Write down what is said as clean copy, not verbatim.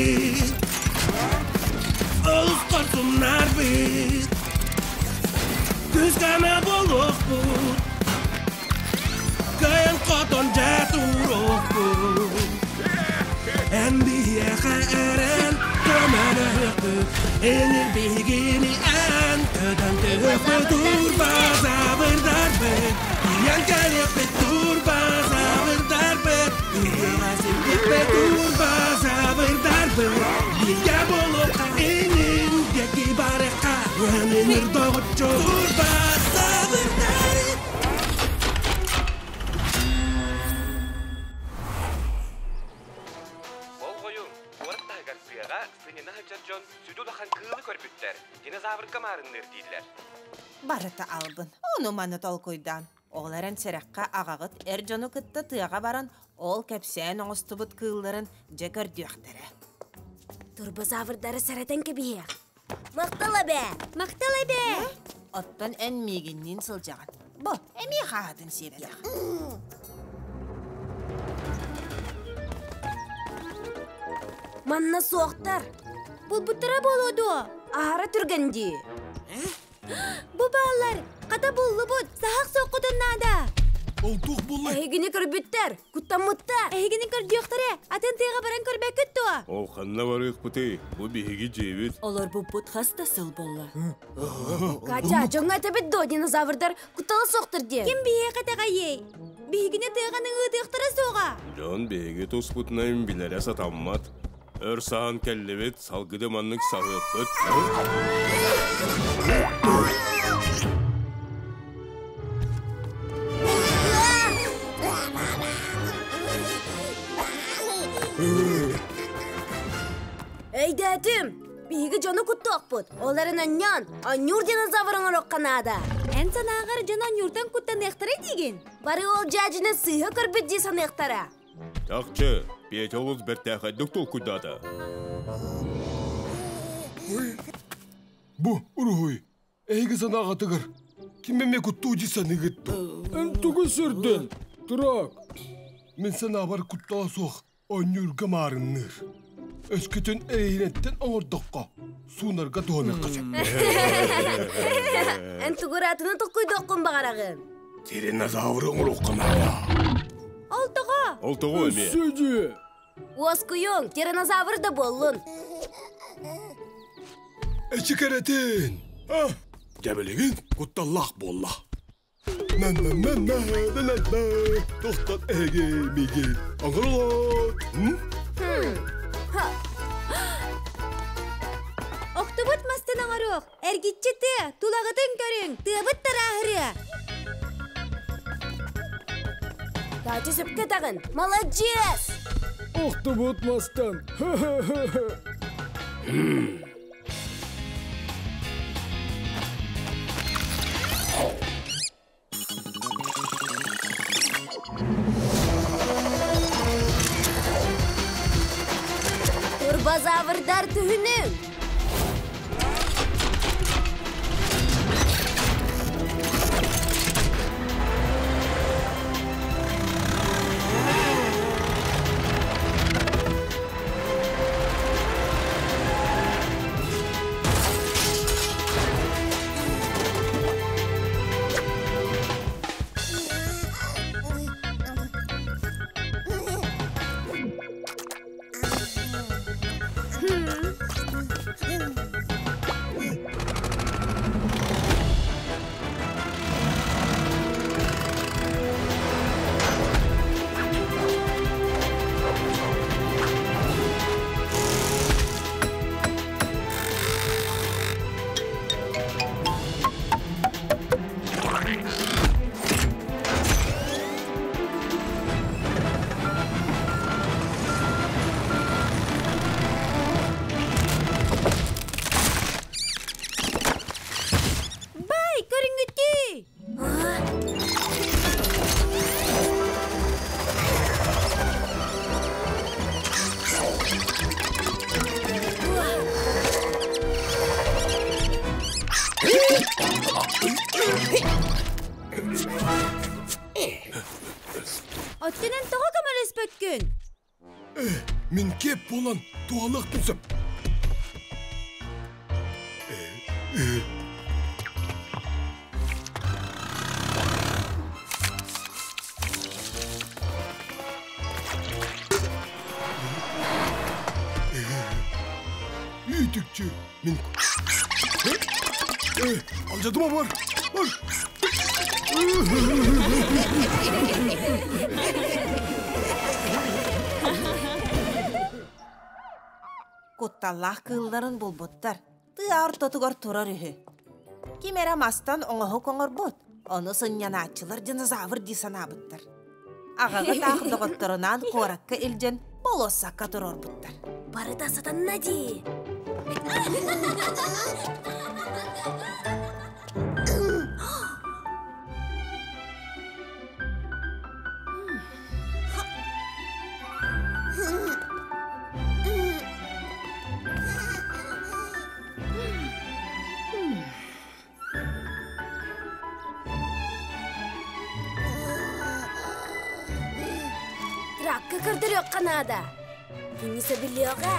Бит, олус хорсуннарбыт, Күскэме буолуохпут, Кыайан хотон дьэ туруохпут. Эн биһиэхэ эрэн көмөлөһүөхпүт, Энир биһигини эн көтөн түһүөхпүт, Турбазаврдарбыт, тиийэн кэлиэхпит, Турбазаврдарбыт, Тыаҕа сирдиэхпит, Турбазаврдарбыт, Бииргэ буолуохха инин диэки барыахха, Өнүнүр доҕоччу Турбазаврдарбыт. Болҕойуҥ, куорат таһыгар тыаҕа сынньана сылдьар дьон сүдү улахан кыылы көрбүттэр, динозаврга маарынныыр дииллэр. Барыта албын, ону-маны толкуйдаан. Ол эрэн сэрэххэ аҕаҕыт эр дьону кытта тыаҕа баран, ол кэпсээн оҥостубут кыылларын дьэ көрдүөхтэрэ. Турбозаврдары сэрэтэн кэбиһиэх. Махтал эбээ! Махтал эбээ! Оттон эн миигинниин сылдьаҕын. Бу, эмиэ хааһытын сиэбэтэх. Манна суохтар. Булбуттара буолуо дуо? Аһара түргэн дии. Бу бааллар! Хата буллубут! Саһах суоххутун наада! Ол туох буолла? Эһигини көрбүттэр, куттаммыттар. Эһигини көрдүөхтэрэ, атын тыаҕа баран көрбөккүт дуо? Ол ханна барыахпытый? Бу биһиги дьиэбит. Олорбуппут хас да сыл буолла. Катя, дьоҥҥо этэбит дуо динозаврдар куттала суохтар диэн? Ким биһиэхэ итэҕэйиэй? Биһигини тыаҕа ыытыахтара суоҕа. Дьон биһиги туспутунан билэрэ сатаммат. Өр саһан кэллибит, салгыды маннык саһыаппыт. Өйдөөтүм! Биһиги дьону куттуохпут. Ол эрэн анньан, анньуур динозавр оҥоруохха наада. Эн санааҕар дьон анньууртан куттаныахтара диигин? Бары ол дьаадьыны сыыһа көрбүт дии саныахтара. Чахчы, Петя олус бэртээхэйдик толкуйдаата. Бу уруһуй эһиги санааҕытыгар ким эмэ куттуу дии саныыгыт дуо? Эн тугу сөрдөн, Турак? Мин санаабар куттала суох оонньуурга маарынныыр. Өскөтүн эрэһиинэттэн оҥордоххо, суунарга туһаныахха сөп. Эн тугу ыраатыны толкуйдуоххун баҕараҕын? Тиранозавры оҥоруохха наада. Ол тоҕо? Ол тоҕо эмиэ? Өссө дьиэ. Уоскуйуҥ, тиранозавр да буоллун. Эчи кэрэтин! А, дьэ билигин кутталлаах буолла. На-на-на-на-на-на-на, тохтот эһиги миигин оҥоролот. Охтубут мастан оҥоруох, эргиччи тыа, тулаҕытын көрүҥ, тыабыт тарааһырыа. Катя сөпкө этэҕин, маладьыас! Охтубут мастан. Турбозаврдар түһүнүҥ! Мин кеп буолан туһалыахпын сөп. Үүтүкчү мин Алдьатыма бар! Бар! Кутталлаах кыылларын булбуттар. Тыа ортотугар турар үһү. Ким эрэ мастан оҥоһук оҥорбут, ону сынньанааччылар динозавр дии санаабыттар. Аҕаҕыт аах доҕотторунаан куоракка илдьэн болуоссакка туруорбуттар. Барыта сатанна дии. Тракка көрдөрүөххэ наада. Кини сөбүлүөҕэ.